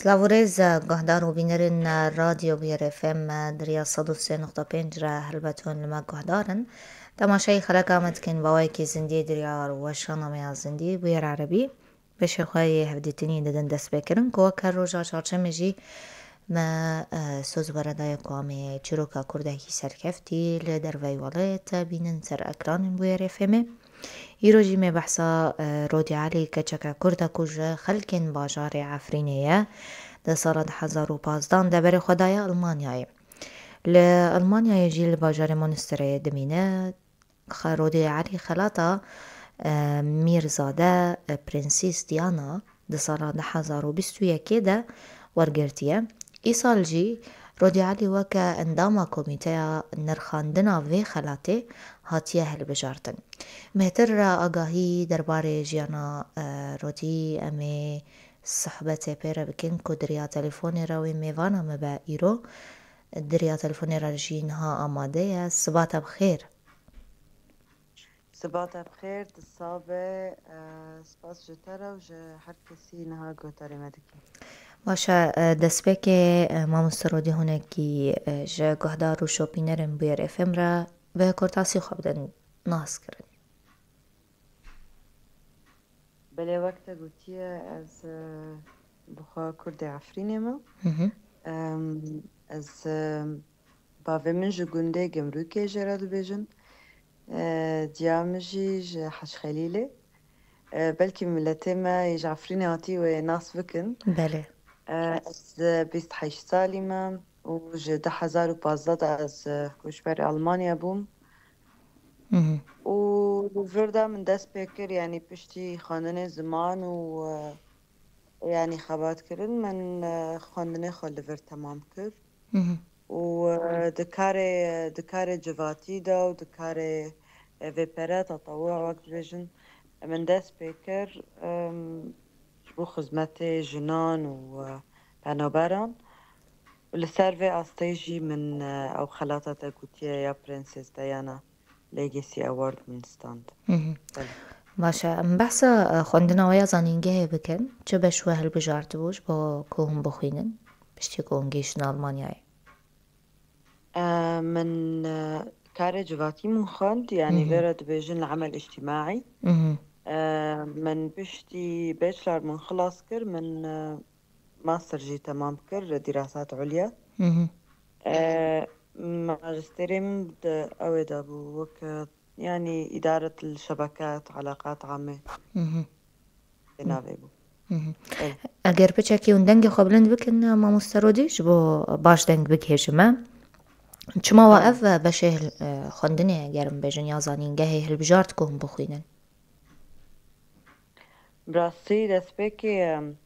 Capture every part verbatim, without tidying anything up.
Silav û rêz, guhdar û bînerên Radyo Bûyer F M di riya sed û sê nokta pênc re helbet hûn li me guhdar in. Temaşeyî xeleka me dikin, bi awayekî zindî di riya weşana me ya zindî, Bûyer Erebî, beşê xwe yê hevdîtinî didin destpêkirin, ku wek her roja çarşemê jî me, e, soz were daye ku em ê çîroka kurdekî serkeftî li derveyî welêt bînin ser ekranên Bûyer F M'ê. Îro jî me behsa, e, Rodî Elî, keçeke kurd e ku ji xelkên bajarê Efrînê ye. Di sala du hezar û pazdeh de berê xwe daye Almanyayê. Li Almanyayê jî li bajarê Münsterê dimîne. Xe-, Rodî Elî xelata, e, Mîrzade, e, Prensîs Diana di sala du hezar û bîst û yekê de wergirtiye. Îsal jî Rodî Elî weke endama komîteya nirxandina vê xelatê hatiye hilbijartin. Bêhtir agahî derbarê jiyana, e, Rodî em ê sohbetê pê re bikin ku di riya telefonê re wê mêvana me be îro. Di riya telefonê re jî niha amade ye. Siba te bi xêr. Siba te bi xêr, tu sax be, e, spas ji te re û ji her kesî niha guhdarê me dike. Baş e, e, destpêkê, e, mamoste Rodî, hunekî, e, ji guhdar û şopînerên Bûyer F M re bi kurtasî xwe bidin naskirin. Belê, wek te gotiye, ez, e, bi xwe Kurdê Efrînê me. Hı hı. Em, ez, e, bavê min ji gundê Gemrûkê jê re dibêjin. E, diya min jî ji Hecxelîlê. E, belkî miletê me yê ji Efrînê hatî wê nas bikin. Belê. E, ez, e, bîst heşt salî me û ji du hezar û pazdeh de ez, e, koçberê Almanya bûm. Mhm. Û li vir de min dest pê kir, yanî piştî xwendinê ziman û, e, yanî xebatkirin, min, e, xwendinê xwe li vir temam kir. Mhm. Û, e, di karê, di karê civatî de û di karê, e, vê pere, tetewû wek dibêjin, min dest pê kir, em, ji bo xizmetê jinan û, e, penaberan. Û li ser vê astê jî min, e, ew xelata te gotiye ya Princess Diana Legacy Award min stand. Mhm. Belê. Baş e, em behsa, e, xwendina we ya zanîngehê bikin. Çi beş we hilbijartibû ji bo ku hûn bixwînin, piştî ku hûn gihîştin Almanyayê? E, min, e, karê civatî min xwend, yanî Mhm. vê re dibêjin li emel îctîmaî. Mhm. E, min piştî bachelor min xilas kir, min, e, master jî temam kir, dirasat ulya. Mhm. E, majistêrê min di ewê de bû, wek, e, yanî îdaret li şebekat, eleqat amê. Mhm. Di navê bû. Mhm. Evet. Eger piçekî hûn dengê xwe bilind bikin, mamoste Rodî, ji bo baş deng bigihêjime. Çima wa Tamam. ev beşê hil-, e, xwendinê, eger em bêjin, ya zanîngehê hilbijart ku hûn bixwînin? Bi rastî destpêkê, em,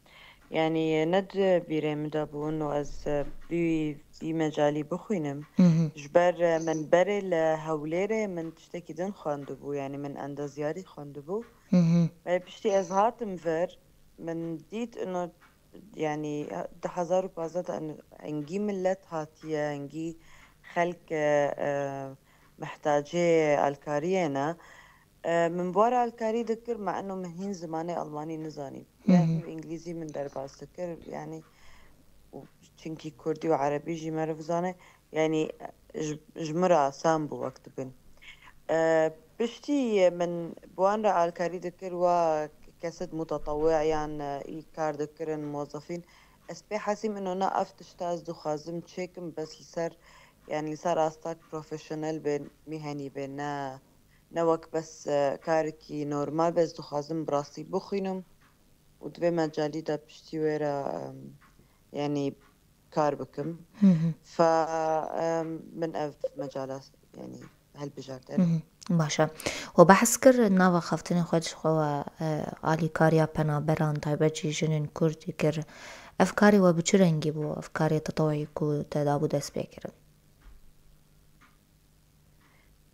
yanî ne di bîrê min de bû û ez, e, vî, vî mecalî bixwînim. Mhm. Ji ber, e, min berê li Hewlêrê min tiştekî din xwendibû, yanî min endezyarî xwendibû. Mhm. Belê piştî ez hatim vir, min dît ino, yanî, du hezar û pazdeh de en-, engî milet hatiye, engî xelk, e, e, mihtacê alkariyê ne. E, min bi wan re alkarî dikir, me eno min hîn zimanê almanî nizanî. Hı hı. Îngilîzî min derbas dikir, yanî, û çinkî kurdî û erebî jî meriv zane. Yanî, ji, ji min re asan bû wek dibin. E, piştî min bi wan re alkarî dikir, wa kesed mutetewî yan, e, î kar dikirin, muwezefîn. Ez pê hesîm ino ne ev tişta ez dixwazim çêkim, bes li ser, yanî li ser astak profesyonel bên, mîhenî bên, ne, ne wek bes, e, karekî normal, bes dixwazim bi rastî bixwînim û di vê mecalî de piştî wê re, em, yanî kar bikim. Hı hı. Fa, em, min ev mecala, yanî, hilbijart. Hı hı. Baş e. We behs kir, nava xeftinê xwe ji xwe we, e, alîkariya penaberan, taybet jî jinên kurd kir. Ev karê we bi çi rengî bû? Ev karê tetewî ku te dabû destpêkirin?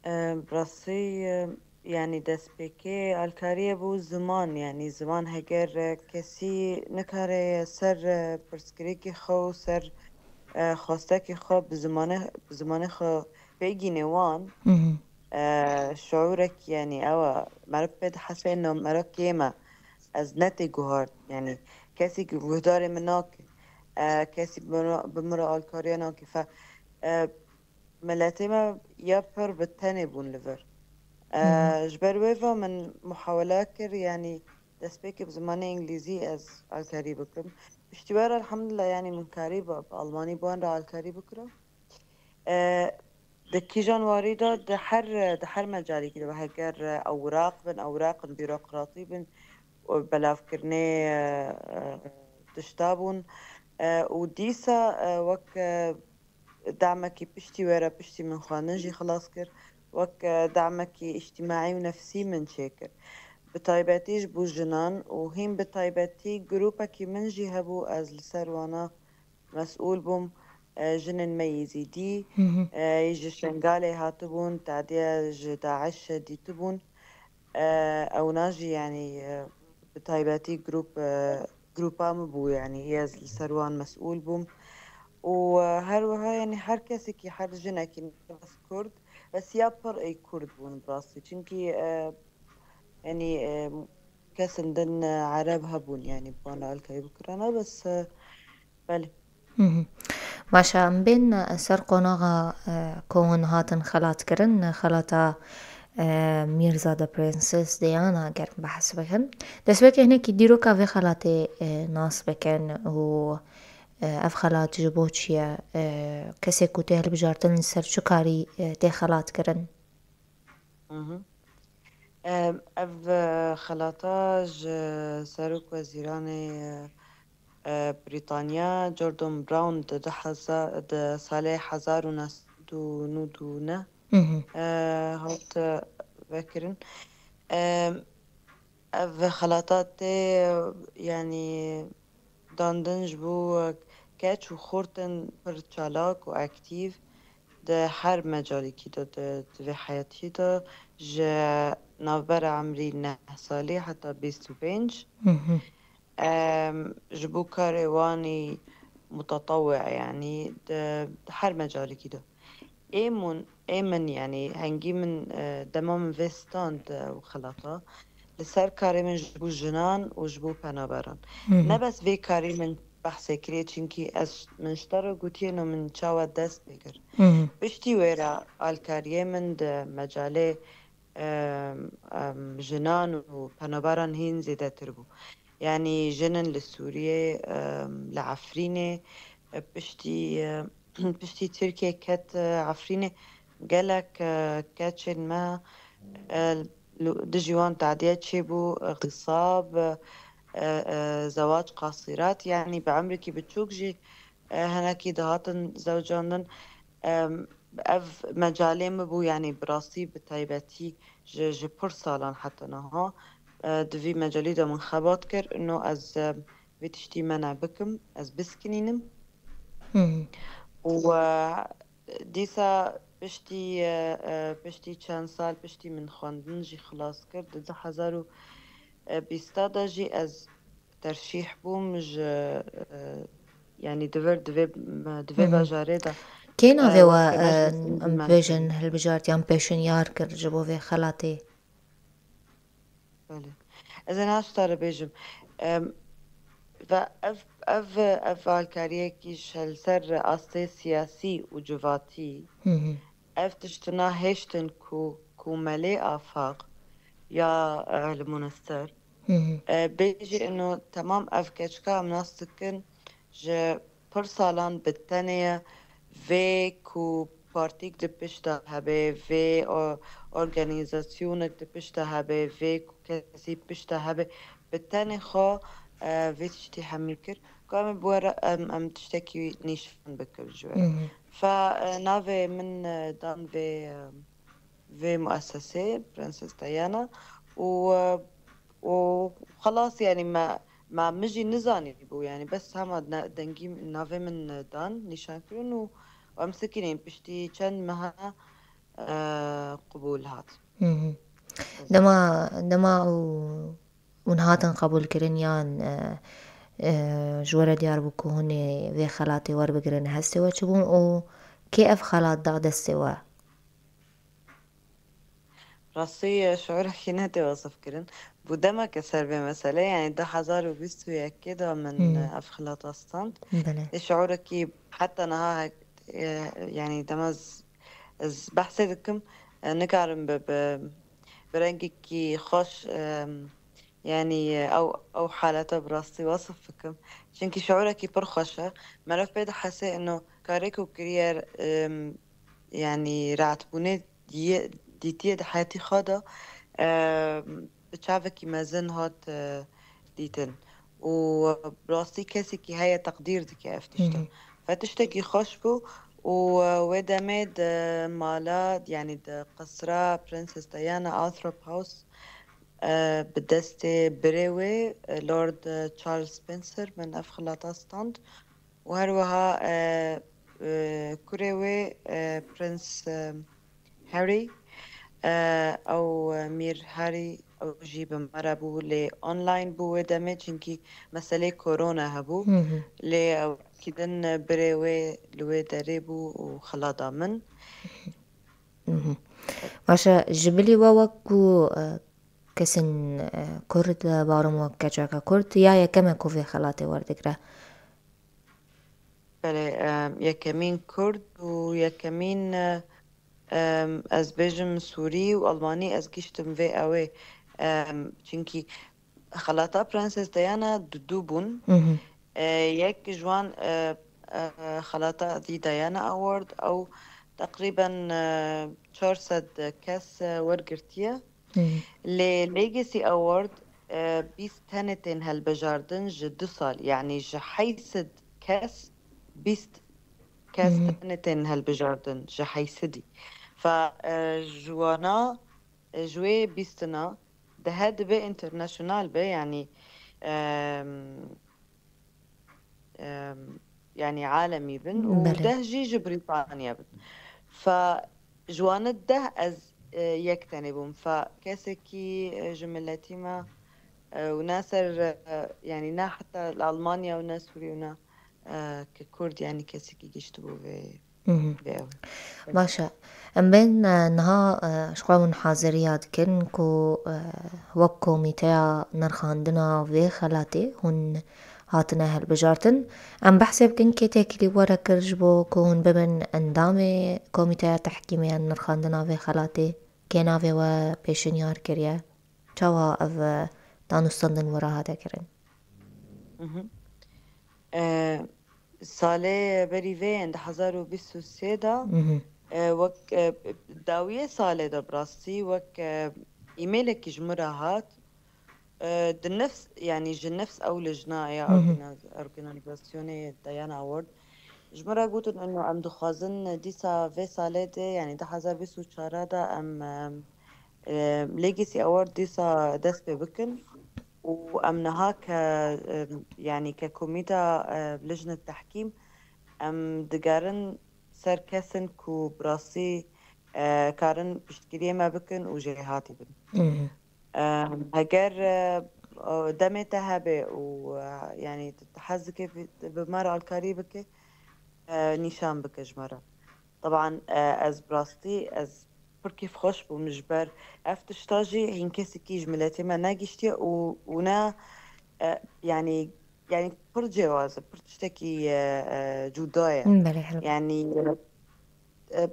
E, bi rastî, e, yanî destpêkê alkariyê bû ziman, yanî ziman heger, e, kesî nikare ser, e, pirsgirêkê xwe û ser, e, xwestekê xwe bi zimanê, bi zimanê xwe bigîne wan, Hı hı. e, şuurek, yanî ew e, meriv pê dihese no meriv kêm e. Ez ne tê guhart, yanî kesî ku guhdarê min nake. E, kesî bi min re, bi min re alkariya nake. Fe, e, miletê me ya pir bi tenê bûn li vir. E, Hı hı. Ji ber wê ve min muhawela kir, yanî destpêkê bi zimanê îngilîzî ez alkarî bikim. Piştî we re elhamdulillah, yanî min karî bi, bi almanî bi wan re alkarî bikira. E, di kîjan warî de, di her, di her mecalekî de, heger ewraq bin, ewraq in, bîrokratî bin, û belavkirinê, e, e, tişta bûn. E, û dîsa, e, wek, e, damekî piştî were, piştî min xwendin jî xilas kir, wek, e, damekî îctîmaî û nefsî min çêkir. Bi taybetî ji bo jinan û hîn bi taybetî grûpekî min jî hebû, ez li ser wana mesûl bûm. E, jinên me Yezîdî, Hı hı. e, yê ji Şengalê hatibûn, tadiye ji DAIŞ dîtibûn. E, ewna jî, yanî, e, bi taybetî grûp, e, grûpa min bû, yanî, yê ez li ser wan mesûl bûm. Û, e, her wiha, yanî, her kesekî, her jinekî, ne bes Kurd, bes ya pir ê Kurd bûn, bi rastî. Çimkî, e, yanî, e, kesên din, e, Ereb hebûn, yanî, bi wan alkayî bikirana, bes, e, belê. Hı hı. Baş e, em bên, e, ser qonaxa, e, ku hûn hatin xelatkirin, e, xelata, e, Mîrzade Prenses Diana, ger behs bikin. Destpêkê hinekî dîroka vê xelatê, e, nas bikin û, e, ev xelat ji bo çi ye? E, kesê ku tê hilbijartin li ser çi karî, e, tê xelatkirin? Mhm. Em, ev, e, xelata ji Serok Wezîranê, e, Brîtanya, Gordon Brown, di du hezar, di salê hezar û neh sed û nod û neh, Mhm. e, hat, e, vekirin. Em, ev xelata tê, yanî, dandin ji bo keç û xortên pir çalak û aktîf di her mecalekî de, di, di vê heyatî de, ji navbera emrî neh salî heta bîst û pênc. Mhm. Em, ji bo karê wanî mutetewî, yanî di, di her mecalekî de. Ê min, ê min, yanî hengî min, e, dema min vê stand, e, û xelata, li ser karê min ji bo jinan û ji bo penaberan. Hı hı. Ne bes vê karî min behsê kiriye, çimkî ez, min ji te re gotiye no min çawa dest pê kir. Hı hı. Piştî wê re alkariyê min di mecalê, em, em, jinan û penaberan hîn zêdetir bû. Yanî jinên li Sûriyê, em, li Efrînê, e, piştî, e, piştî Tirkiye ket, e, Efrînê, gelek, e, keçên me, e, li, dijî wan tadiye çêbû, îxtîsab, e, e, zewac qasîrat, yanî bi emrekî biçûk jî, e, hinekî dihatin zewcandin. Em, ev mecalê min bû, yanî bi rastî, bi taybetî ji, ji pir salan heta niha, e, di vî mecalî de min xebat kir. No ez, e, vê tiştî mene bikim, ez biskinînim. Hı hı. Û, e, dîsa piştî, e, e, piştî çend sal, piştî min xwendin jî xilas kir, di du hezar û bîsta de jî ez terşîh bûm ji, e, yanî di vir, di vê, di vê Hı hı. bajarê de, Kê e, navê we, wek e, pêvajoyê em sivîl bibêjin, hilbijart yan pêşinyar kir ji bo vê xelatê? Belê. Ez ê niha ji te re bêjim. Em, ve ev, ev, ev alkariyekî ji li ser astê siyasî û civatî, Hı hı. ev tiştina hêştin ku, ku melê Afaq ya, e, li Munster, Hı hı. e, bêjî ino temam ev keçika em nas dikin ji pir salan bi tenê ye, vê ku partîk di pişta hebe, vê o-, organîzasyonek di pişta hebe, vê ku kesî pişta hebe, bi tenê xwe, e, vê tiştî hemî kir. Ku em ê bi we re, em, em tiştekî nîşan bikin ji we re. Hı hı. Fe, e, navê min, e, dan vê, e, vê muessesê, Prenses Diana, û, e, û xelas, yanî me, me min jî nizanî bû, yanî bes hema ne-, dengî navê min dan, nîşan kirin û em sikirîn piştî çend meha, e, qubûl hat. Hı hı. Dema, dema û hûn hatin qebûlkirin yan, e, e, ji we re diyar bû ku hûn ê vê xelatê werbigirin, hestê we çi bûn û kê ev xelat da destê we? Rastî, e, şiûrekî nehatiye wesifkirin. Bû demeke ser vê meselê, yanî du hezar û bîst û yekê de min, Hmm. e, ev xilata stand. Belê. Ê şiûrekî heta niha hek-, e, yanî dema ez, ez behsê dikim, e, nikarim bi, bi, bi rengekî xweş, e, yanî, e, ew, ew haleta bi rastî wesif bikim. Çimkî şiûrekî pir xweş e. Meriv pê dihese ino karê ku kiriye, e, yanî rahatbûnê diye, dîtiye di heyatî xwe de, e, bi çavekî mezin hat, e, dîtin. Û bi rastî kesekî heye teqdîr dike ev tişta. Hı hı. Fe tiştekî xweş bû û, e, wê demê di mala, yanî di qisra Princess Diana Althorp House, e, bi destê birê wê, e, Lord, e, Charles Spencer, min ev xilata stand. û her wiha, e, e, kurê wê, e, Prince, e, Harry, e, ew, e, Mîr Harry, ew jî bi me re bû, lê online bû wê demê, çimkî meselê korona hebû. Hı hı. Lê ew wekî din, e, birê wê li wê derê bû û xela da min. Mhm. Baş e, ji bilî we wek ku, e, kesên, e, Kurd, e, barim wek keçeka Kurd, ya yekem e ku vê xelatê werdigre? Belê, e, yekemîn Kurd û yekemîn, e, e, ez bêjim Sûrî û Almanî ez gihîştim vê ewê. E, çimkî xelata Prenses Diana du du bûn. Mhm. E, yek ji wan, e, e, xelata Di Diana Award, ew teqrîben, e, çar sed kes, e, wergirtiye. Mhm. Lê Legacy Award, e, bîst tenê tên helbijardin ji du sal, yanî ji heyt sed kes, bîst kes Mhm. tenê tên helbijardin ji heyt sedî. Fa, e, ji wana, e, ji wê bîstina deh dibe international be, yanî, em, em, yanî alemî bin û Belê. deh jî ji Brîtanya bin. Fa ji wane deh ez, e, yek tenê bûm. Fa kesekî, e, ji miletî me, e, û ne ser, e, yanî ne heta li Almanya û ne Sûrî û ne, e, ki Kurd, yanî kesekî gihiştibû vê, Mhm. vê ew. Baş e. Em bên, e, niha, e, ji xwe hûn haziriya dikin ku, e, wek komîteya nirxandina vê xelatê hûn hatine hilbijartin. Em behsê bikin kê têkilî we re kir ji bo ku hûn bibin endamê komîteya tehkîmê ya nirxandina vê xelatê? Kê navê we pêşinyar kiriye? Çawa ev, e, danûstandin we re hate kirin? Mhm. E, salê berî vê yên di hezar û bîst û sê de, Mhm. e, wek, e, dawiyê salê de bi rastî wek, e, e-mailekî ji min re hat, e, di nefs, yanî ji nefs ew lijna ya Mhm. organa-, organîzasyonê Diana Award. Ji min re gotin, ino em dixwazin dîsa vê salê de, yanî du hezar bîst û çar de em, e, e, Legacy Award dîsa dest pê bikin û em niha ke, e, yanî ke komîta, e, lijnet tehkîm, em digerin ser kesin ku bi rastî, e, karin piştgiriyê me bikin û jêhatî bin. Mhm. E, heger, e, demê te hebe û, e, yanî tu hez dike bi, bi me re alkarî bike, e, nîşan bike ji me re. Teban, e, ez bi rastî, ez pir kêfxweş bûm ji ber ev tişta jî hîn kesekî ji miletê me negihiştiye û, û ne, e, yanî, yanî pir cêwaz e, pir tiştekî, e, e, cuda ye. Belê, helbet. Yanî, e,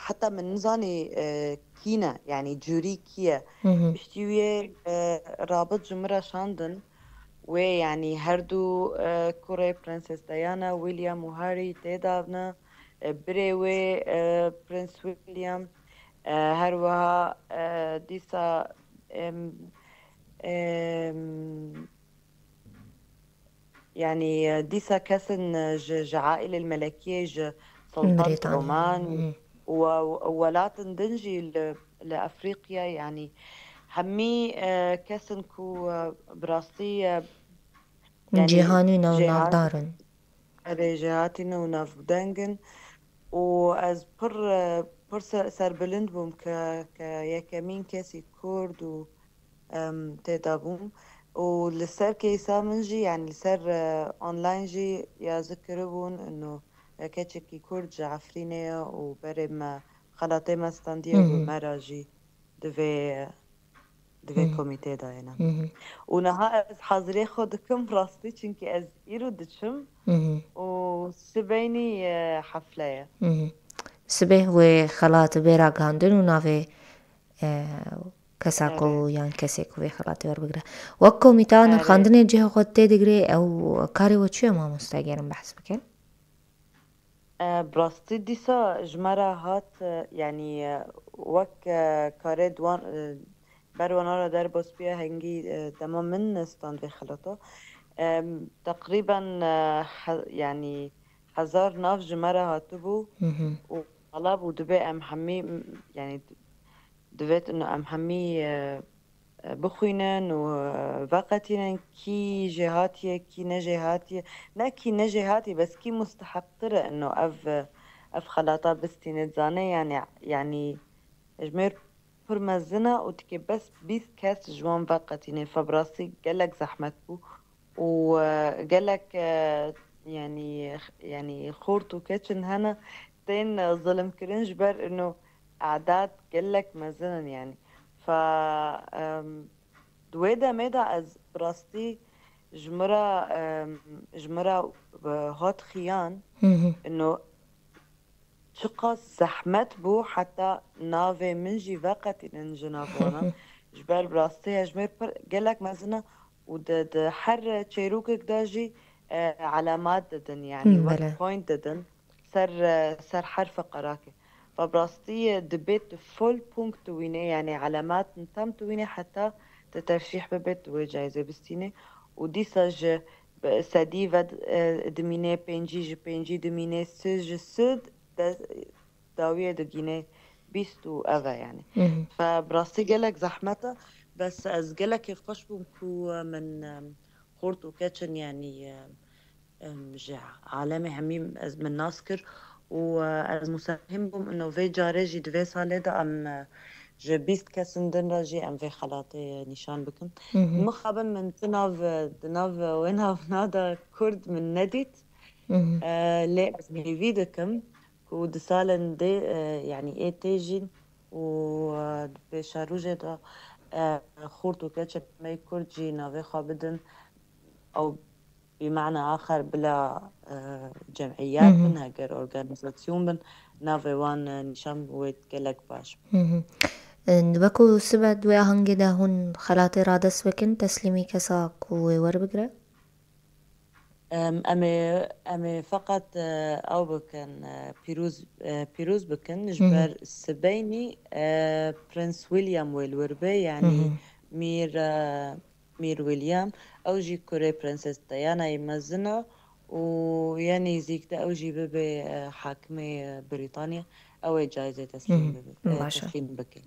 heta min nizanî, e, kî ne, yanî jûrî kî ye. Hı hı. Piştî wê, e, rabit ji min re şandin. Wê, yanî her du, e, kurê Prenses Diana, William û Harry tê de ne. E, birê wê, e, Prince William, e, her wiha, e, dîsa, em, em, yanî, e, dîsa kesin, e, ji, ji aîlê melekiyê, ji Sultan Brîtanya. Oman Hmm. û, û welatin din jî li, li Efrîqya, yanî hemî, e, kesin ku, e, bi rastî, e, yanî Cîhanî ne û jêhat-, navdar in. Erê, jêhatî ne û navdeng in. Û ez pir, e, pir se-, serbilind bûm ke, ke yekemîn kesî Kurd û, em, tê de bûm. Û li ser keysa min jî, yanî li ser, e, online jî yazî kiribûn, ino, e, keçekî Kurd ji Efrînê ye û berê me, xelatê me standiye û Hı hı. bi me re jî, di vê di vê komîtê de ye ne. Û niha ez hazirê xwe dikim rastî, çimkî ez îro diçim û sibeynî e, hefle ye. Sibê wê xelat bê ragihandin û navê e, kesa ku yan kesê ku vê xelatê werbigire. Wek komîta nirxandinê cihê xwe tê digirê, ew karê we çi ye mamoste, gerin behs bikin? E, bi rastî dîsa ji me re hat, e, yanî, e, wek, e, karê di wan, e, ber wana re derbas bûye hingî, e, dema min stand vê xelata. E, teqrîben, e, he-, yanî hezar nav ji me re hatibû û taleb û dibê em hemî, m-, yanî divêt ino em hemî, e, e, bixwînin û, e, veqetînin kî jêhatî ye, kî ne jêhatî ye. Ne kî ne jêhatî, bes kî musteheqtir e ino ev, ev xelata bistîne. Dizane, yanî, yanî ji mêr pir mezin e û tikê bes bîst kes ji wan veqetîne. Fe bi rastî gelek zehmet bû û, e, gelek, e, yanî, yanî xort û keçin hene tên zilimkirin ji ber ino e'dad gelek mezin in yanî. Fe, em, di wê demê de ez bi rastî ji min re, em, ji min re, e, hat xiyan ino çiqas zehmet bû heta navê min jî veqetînin ji nav wana. Ji ber bi rastî hejmêr pir gelek mezin e û di, di her çêrokek de jî, e, elemat didin, yanî wek point didin ser, e, ser herfa qerakê. Ve bi rastî, e, dibê tu full punkt tu wînê, yanî elematên tam tu wînê heta tu terşîh bibê tu wê cayzê bistînê. Û dîsa ji bi sedî ve, e, dimînê, pêncî ji pêncî dimînê, sê ji sê de, dawiyê digînê bîst û ev e yanî. Fe bi rastî gelek zehmet e, bes ez gelekê xweş bûm ku min, e, xort û keçin yanî, e, em, ji alemê hemî ez min nas kir û, e, ez musehim bûm ino vê carê jî di vê salê de em, e, ji bîst kesin din re jî em vê xelatê nîşan bikin. Mixabin min di nav, di nav wê navna de Kurd min nedît. E, lê ez hêvî dikim ku di salên dê, e, yanî ê tê jîn û, e, di pêşerojê de, e, xort û keçên me yê Kurd jî navê xwe bidin. Ew bi mana axir bila, e, cemîyet bin, heger organîzasyon bin, navê wan, e, nîşan wê gelek baş. E, wekû sibe di wê ahengê de hûn xelatê radest bikin, teslîmî kesa ku wê werbigire? Em, em ê, em ê feqet, e, ew bikin, e, pîroz, e, pîroz bikin, ji ber sibeynî, e, Prince William wê li wir be, yanî Mîr, e, Mîr William, ew jî kurê Prenses Dianayê mezin e û ya nêzîk de ew jî bibe, e, hakimê, e, Brîtanya, ew ê cayzê teslîm bibe, e, Baş e. teslîm bike.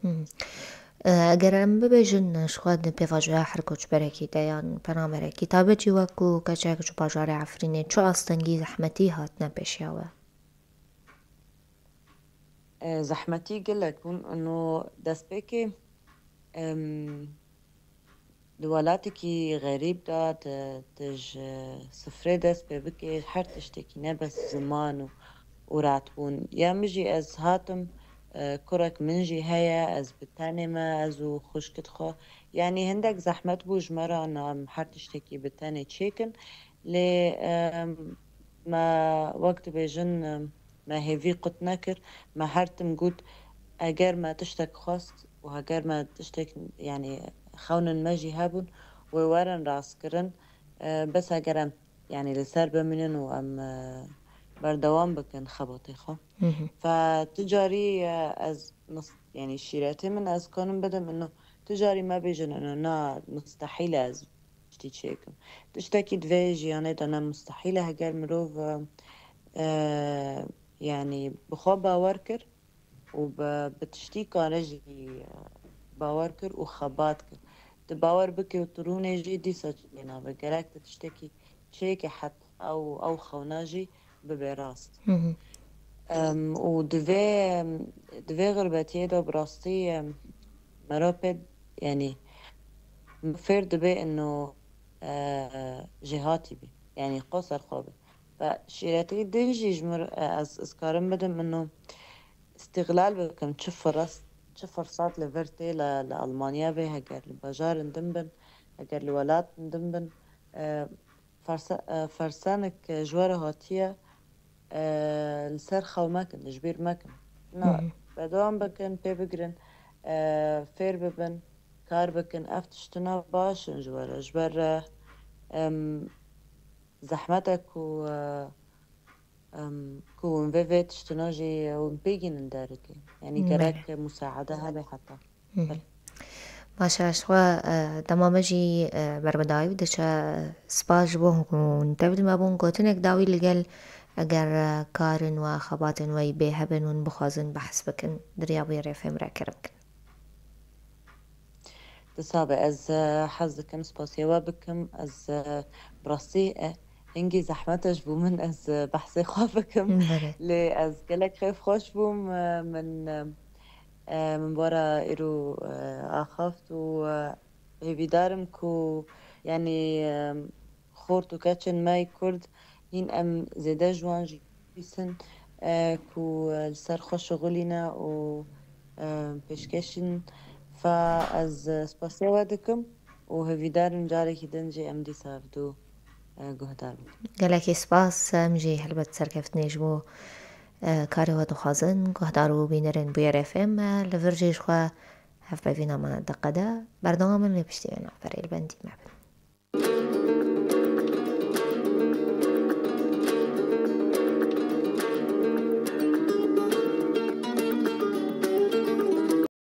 E, eger em bibêjin, e, ji xwe di pêvajoya her koçberekî de yan penaberekî, taybetî wek ku keçek ji bajarê Efrînê, çi astengî zehmetî hatine pêşiya we? E, zehmetî gelek bûn. Ino destpêkê, em, di welatekî xerîb de tu, tu ji sifrê dest pê bikê, her tiştekî ne bes ziman û, û rahatbûn. Ya min jî ez hatim, e, kurek min jî heye, ez bi tenê me, ez û xwişkit xwe. Yanî hindek zehmet bû ji me re, na em her tiştekî bi tenê çêkin. Lê, em, me wek dibêjin, em, me hêvî qut nekir. Me her tim got, eger me tiştek xwest û heger me tiştek, yanî xewnên me jî hebûn, wê werin rastkirin. E, bes eger em, yanî li ser bimînin û em, e, berdewam bikin xebatê xwe. Fe tu carî, e, ez mis-, yanî şîretê min ez kanim bidim, ino tu carî me bêjin, ino na, mustehîl e ez tiştî çêkim. Tiştekî di vê jiyanê de ne mustehîl e, heger mirov, e, e, yanî bi xwe bawer kir û bi, bi tiştî kare jî, e, bawer kir û xebat kir. Tu bawer bike û tu rûnê jî dîsa çi lê nabe. Gerek tu tiştekî çêke heta ew, ew xewna jî bibe rast. Em, û di vê, di vê xirbetiyê de bi rastî, em, mero pê, yanî, min fêr dibe ino, e, jêhatî bî. Yanî, qo ser xwe be. Ve şîretê din jî ji min, e, ez, ez karim bidim ino îstîxlal bikim, çi firist çi firsat li vir tê li, li Almanya bê, heger li bajarin din bin, heger li welatin din bin, e, ferse-, e, fersenik ji we re hatiye, e, li ser xew mekin, ji bîr mekin. Na, berdewam bikin, pê bigirin, e, fêr bibin, kar bikin. Ev tiştina baş in ji we re. Ji ber, e, em, zehmet e ku, e, em, ku hûn vê, vê tiştina jî hûn pê gînin derikê. Yanî Belê. gerek musaade hebe heta. Hı hı. Belê. Baş e, ji xwe, e, dema me jî, e, ber bi dawî diçe, spas ji bo hûn tevlî me bûn. Gotinek dawî li gel, eger, e, karin we, xebatên we yî bê hebin hûn bixwazin behs bikin, di riya Bûyerê F M re kerem kin. Disa be, ez, e, hez dikim spasiya we bikim. Ez, e, bi rastî, e, hingî zehmet e ji bo min ez, e, behsê xwe bikim. Belê. Lê ez gelek xêf xweş bûm, e, min, e, e, min bara îro, e, axaft û, e, hêvîdar im ku, yanî, e, xort û keçên me yê Kurd hîn em zêde ji wan jî bîsin, e, ku, e, li ser xwe şixulîne û, e, pêşkêşîn. Fa ez, e, spasiya we dikim û hêvîdar im carekî din jî em dîsa hevdû, e, guhdar bin. Gelekî spas, em jî helbet serkeftinê ji bo, e, karê we dixwazin. Guhdar û bînerên Bûyer F M, e, li vir jî ji xwe hevpeyvîna me diqede. Berdewam in lê piştî wê navberê li bendî me bin.